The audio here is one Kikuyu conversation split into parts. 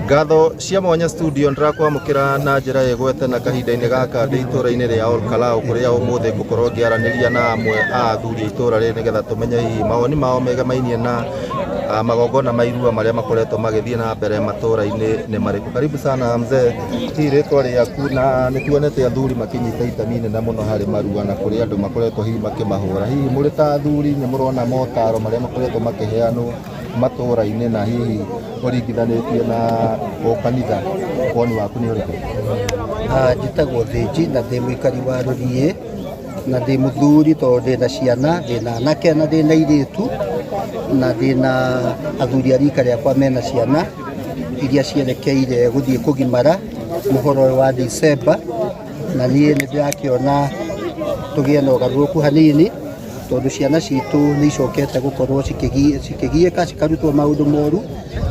Ngatho cia mwanya studio ndĩrakwamũkĩra na njĩra ĩgwete na kahinda-inĩ gaka ndĩ itũra-inĩ rĩa Olkalou kũrĩa ũmũthĩ ngũkorwo ngĩaranĩria na amwe a athuri a itũra rĩrĩ nĩgetha tũmenye hihi mawoni mao megemainie na magongona ma irua marĩa makoretwo magĩthiĩ na mbere matũra-inĩ nĩ marĩkũ. Karibu sana mzee, hihi rĩtwa rĩaku na nĩ tuonete athuri makĩnyita itemi inene mũno harĩ marua na kũrĩ andũ makoretwo hihi makĩmahũra. Hihi mũrĩ ta athuri nĩ mũrona motaro marĩa makoretwo makĩheanwo matũra-inĩ na hihi ũringithanĩtie na kanitha, woni waku nĩ ũrĩkũ? Njĩtagwo Thĩnji na ndĩ mũikari wa Rũriĩ na ndĩ mũthuri tondũ ndĩna ciana, ndĩna anake na ndĩna airĩtu na ndĩna athuri a rika rĩakwa mena ciana iria cierekeire gũthiĩ kũgimara mũhoro ũyũ wa December, na niĩ nĩ ndĩrakĩona tũgĩe na ũgarũrũku hanini tondũ ciana citũ nĩ icokete gũkorwo cikĩgiĩka cikarutwo maũndũ moru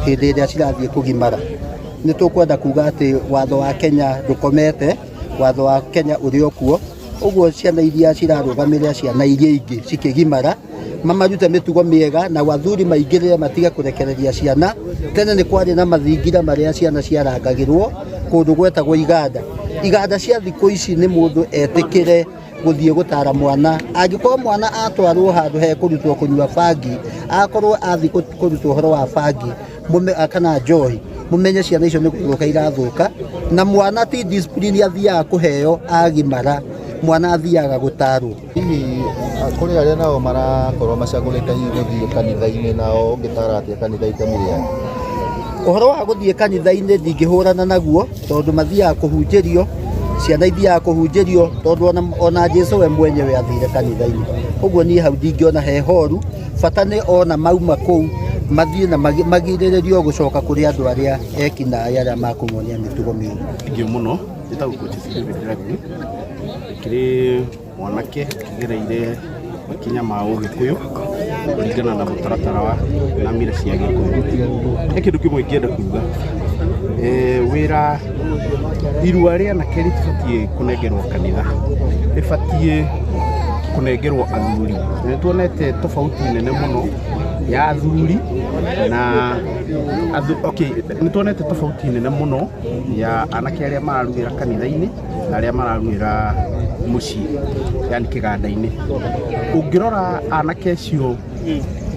hĩndĩ ĩrĩa cirathiĩ kũgimara. Nĩ tũkwenda kuga atĩ watho wa Kenya ndũkomete, watho wa Kenya ũrĩ o kuo, ũguo ciana iria cirarũgamĩrĩra ciana iria ingĩ cikĩgimara mamarute mĩtugo mĩega na athuri maingĩrĩre matige kũrekereria ciana. Tene nĩ kwarĩ na mathingira marĩa ciana ciarangagĩrwo kũndũ gwetagwo iganda. Iganda cia thikũ ici nĩ mũndũ etĩkĩre gũthiĩ gũtara mwana. Angĩkorwo mwana atwarwo handũ he kũrutwo kũnyua bangi, akorwo athiĩ kũrutwo ũhoro wa bangi kana njohi, mũmenye ciana icio nĩ gũthũka irathũka. Na mwana ti discipline athiaga kũheo agimara, mwana athiaga gũtarwo. Hihi kũrĩ arĩa nao marakorwo macagũrĩte hihi gũthiĩ kanitha-inĩ, nao ũngĩtara atĩa kanitha itemi rĩao? Ũhoro wa gũthiĩ kanitha-inĩ ndingĩhũrana naguo tondũ mathiaga kũhunjĩrio, ciana ithiaga kũhunjĩrio tondũ ona Jesu we mwenyewe athire kanitha-inĩ. Ũguo niĩ hau ndingĩona he horu, bata nĩ ona mauma kũu mathiĩ na magirĩrĩrio gũcoka kũrĩ andũ arĩa ekinaĩ arĩa makũmonia mĩtugo mĩũru. Thank you mũno. Njĩtagwo Coach David Ragni. Kĩrĩ mwanake kĩgereire makinya ma ũgĩkũyũ kũringana na mũtaratara wa na mira cia gĩkũyũ. He kĩndũ kĩmwe ingĩenda kuga, wĩra irua rĩa anake rĩtibatiĩ kũnengerwo kanitha, rĩbatiĩ kũnengerwo athuri. Na nĩ tuonete tofauti nene mũno ya athuri na okay, nĩ tuonete tofauti nene mũno ya anake arĩa mararuĩra kanitha-inĩ na arĩa mararuĩra mũciĩ, yani kĩganda-inĩ. Ũngĩrora anake acio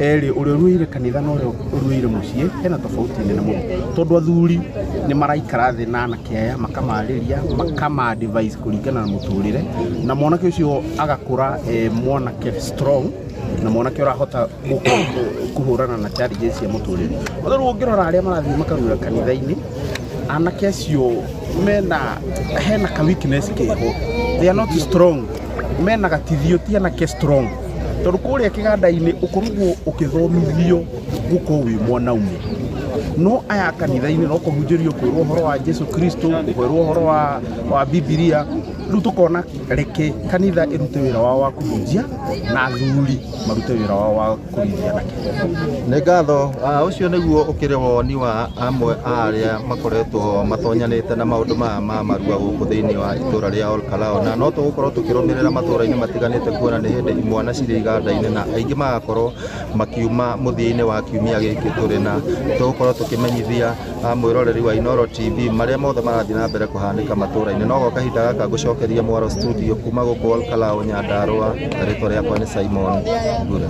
erĩ, ũrĩa ũruĩire kanitha na ũrĩa ũruĩire mũciĩ, hena tofauti nene mũno, tondũ athuri nĩ maraikara thĩ na anake aya makamarĩria, makama advise kũringana na mũtũrĩre, na mwanake ũcio agakũra e mwanake strong na mwanake ũrahota kũhũrana na challenges cia mũtũrĩre. No rĩu ũngĩrora arĩa marathiĩ makaruĩra kanitha-inĩ, anake acio mena hena ka weakness keho, they are not strong, mena gatithio, ti anake strong, tondũ kũrĩa kĩganda-inĩ ũkoragwo ũkĩthomithio gũkorwo wĩ mwanaume, no aya kanitha-inĩ no kũhunjĩrio, kwĩrwo ũhoro wa Jesu Kristo, kwĩrwo ũhoro wa Bibilia. Rĩu tũkona reke kanitha ĩrute wĩra wao wa kũhunjia na athuri marute wĩra wao wa kũrĩithia anake. Nĩ ngatho. Ũcio nĩguo ũkĩrĩ woni wa amwe a arĩa makoretwo matonyanĩte na maũndũ maya ma marua gũkũ thĩinĩ wa itũra rĩa Olkalou, na no tũgũkorwo tũkĩrũmĩrĩra matũra-inĩ matiganĩte kuona nĩ hĩndĩ imwana cirĩ iganda-inĩ na aingĩ magakorwo makiuma mũthia-inĩ wa kiumia gĩkĩ tũrĩ, na tũgũkorwo tũkĩmenyithia mwĩroreri wa Inooro TV marĩa mothe marathiĩ na mbere kũhanĩka matũra-inĩ. No gwa kahinda gaka ngũcokeria mwaro studio kuma gũkũ Olkalou, Nyandarua. Rĩtwa rĩakwa nĩ Simon Ngure.